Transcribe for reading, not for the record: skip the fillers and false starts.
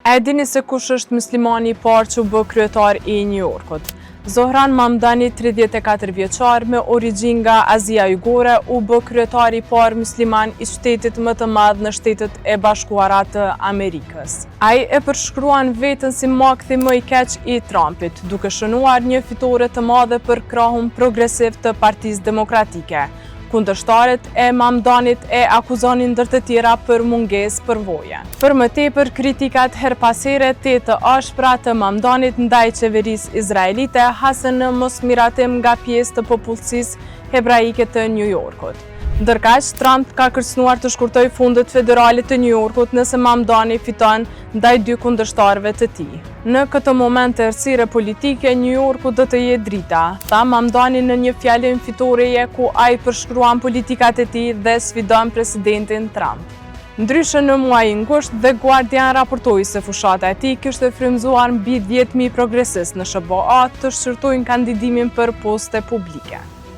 A e dini se kush është myslimani i parë që u bë kryetar i New Yorkut? Zohran Mamdani, 34 vjeçar, me origjinë nga Azia Jugore, u bë kryetari i parë mysliman i qytetit më të madh në Shtetet e Bashkuara të Amerikës. Ai e përshkruan veten si makthi më i keq i Trumpit, duke shënuar një fitore të madhe për krahun progresiv të Partisë Demokratike. Kundërshtarët e Mamdanit e akuzonin ndër të tjera për mungesë përvoje. Për më tepër, kritikat herë pas here te të ashpra të Mamdanit ndaj qeverisë izraelite hasën në mosmiratim nga pjesë të popullsisë hebraike të Nju Jorkut. Ndërkaq, Trump ka kërcënuar të shkurtojë fondet federale të Nju Jorkut nëse Mamdani fiton ndaj dy kundërshtarëve të tij. Në këtë moment errësire politike, Nju Jorku do të jetë drita, tha Mamdani në një fjalim fitoreje ku ai përshkruan politikat e tij dhe sfidon presidentin Trump. Ndryshe në muajin gusht, The Guardian raportoi se fushata e tij kishte frymëzuar mbi 10.000 progresistë në SHBA të shqyrtojnë kandidimin për poste publike.